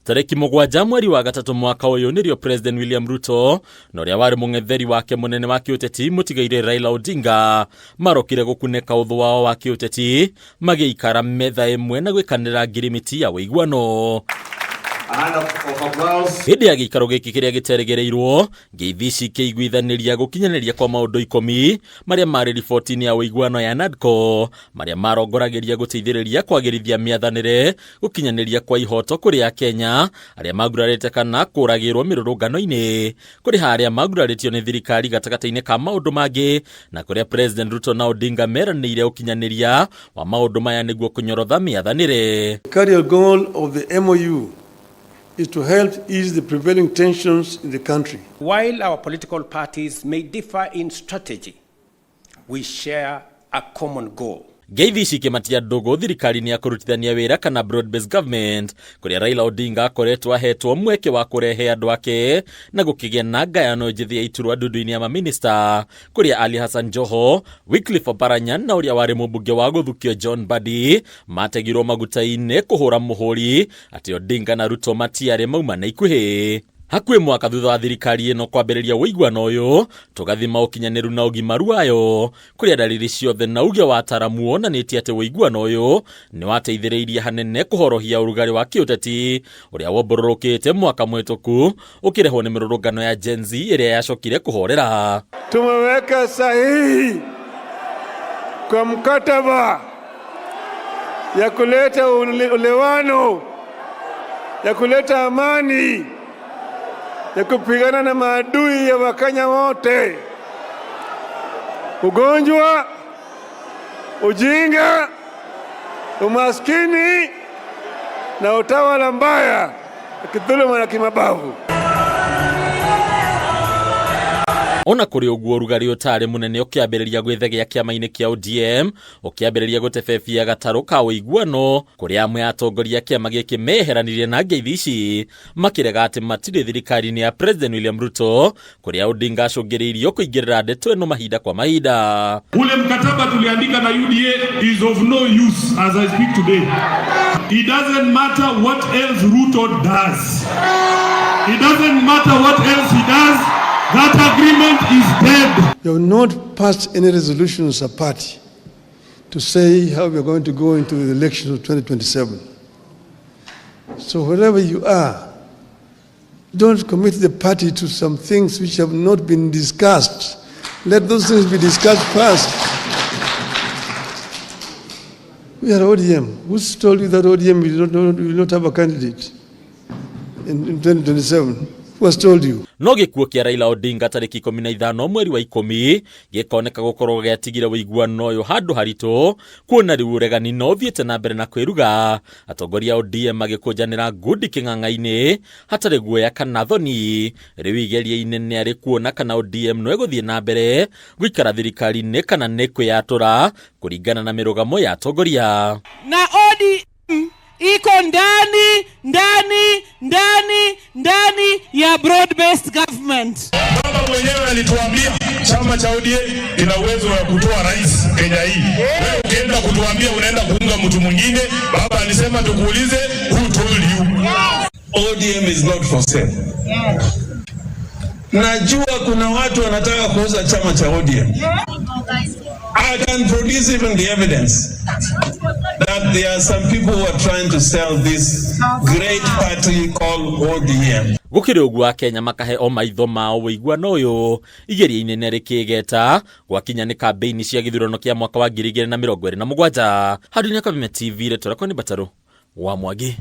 Tarĩki 7 mweri wa 3 mwaka ũyũ nĩrĩo President William Ruto na ũrĩa warĩ mũng'etheri wake mũnene wa kĩũteti mũtigaire Raila Odinga marokire gũkunĩka ũthũ wao wa kĩũteti magĩikara metha ĩmwe na gwĩkanĩra ngirimiti ya ũiguano. Hĩndĩ ya gĩikaro gĩkĩ kĩrĩa gĩterĩgĩrĩirwo, ngeithi ici ikĩiguithanĩria gũkinyanĩria kwa maũndũ 10 marĩa marĩ riboti-inĩ ya ũiguano ya NADCO marĩa marongoragĩria gũteithĩrĩria kwagĩrithia mĩathanĩre, gũkinyanĩria kwa ihoto kũrĩ Akenya arĩa magurarĩte kana kũragĩrwo mĩrũrũngano-inĩ, kũrĩha arĩa magurarĩtio nĩ thirikari gatagatĩ-inĩ ka maũndũ mangĩ, na kũrĩa President Ruto na Odinga meranĩire ũkinyanĩria wa maũndũ maya nĩguo kũnyorotha mĩathanĩre. The cardinal goal of the MOU is to help ease the prevailing tensions in the country. While our political parties may differ in strategy, we share a common goal. Ngeithi ici ikĩmatia ndũgũ thirikari-inĩ ya kũrutithania wĩra kana broad based government kũrĩa Raila Odinga akoretwo ahetwo mweke wa kũrehe andũ ake na gũkĩgĩa na ngayano njĩthĩ ya iturwa ndundu-inĩ ya maminista kũrĩa Ali Hassan Joho, Wycliffe Oparanya na ũrĩa warĩ mũmbunge wa gũthukio John Mbadi mategirwo maguta-inĩ kũhũra mũhũri atĩ Odinga na Ruto matiarĩ mauma na ikuhĩ. Hakuhĩ mwaka thutha wa thirikari ĩno kwambĩrĩria ũiguano ũyũ, tũgathima ũkinyanĩru na ũgimaru wayo, kũrĩa ndariri ciothe na uge wa ataramu wonanĩtie atĩ ũiguano ũyũ nĩ wateithĩrĩirie hanene kũhorohia ũrugarĩ wa kĩũteti ũrĩa wombororokĩte mwaka mũhĩtũku ũkĩrehwo nĩ mĩrũrũngano ya Gen Z ĩrĩa yacokire kũhorera. Tumeweka sahihi kwa mkataba ya kuleta ulewano, ya kuleta amani, ya kupigana na maadui ya Wakenya wote, ugonjwa, ujinga, umaskini na utawala mbaya, kidhuluma na kimabavu. Ona kũrĩ ũguo ũrugarĩ ũtarĩ mũnene ũkĩambĩrĩria gwĩthegea kĩama-inĩ kĩa ODM ũkĩambĩrĩria gũtebebia gatarũ ka ũiguano kũrĩa amwe a atongoria a kĩama gĩkĩ meheranirie na ngeithi ici makĩrega atĩ matirĩ thirikari-inĩ ya President William Ruto kũrĩa Odinga acũngĩrĩirio kũingĩrĩra ndeto ĩno mahinda kwa mahinda. Ule mkataba tuliandika na UDA is of no use as I speak today. It doesn't matter what else Ruto does. It doesn't matter what else he does. That agreement is dead. We have not passed any resolutions as a party to say how we are going to go into the elections of 2027. So wherever you are, don't commit the party to some things which have not been discussed. Let those things be discussed first. We are ODM. Who's told you that ODM will not have a candidate in 2027? Who has told you? No gĩkuũ kĩa Raila Odinga tarĩki 15 mweri wa 10 gĩkoneka gũkorwo gĩatigire ũiguano ũyũ handũ haritũ kuona rĩu ũregani no ũthiĩte na mbere na kwĩruga atongoria a ODM magĩkũnjanĩra ngundi kĩng'ang'a-inĩ hatarĩ guoya kana thoni. Rĩu igeria inene arĩ kuona kana ODM no ĩgũthiĩ na mbere gũikara thirikari-inĩ kana nĩ kwĩyatũra kũringana na mĩrũgamo ya atongoria. Na ODM iko ndani ndani ndani ndani ya broad based government. Baba mwenyewe alituambia chama cha ODM kina uwezo wa kutoa rais Kenya hii. Wewe ukienda kutuambia unaenda kuunga mtu mwingine, baba alisema tukuulize, who told you? ODM is not for sale. Najua kuna watu wanataka kuuza chama cha ODM. I can produce even the evidence that there are some people who are trying to sell this great party called ODM. Gũkĩrĩ ũguo Akenya makahe o maitho mao ũiguano ũyũ igeria inene rĩkĩgeta gwakinya nĩ kambĩini cia gĩthurano kĩa mwaka wa 2027. Handũ-inĩ Kameme TV, rĩtwa rĩakwa nĩ Mbatarũ wa Mwangi.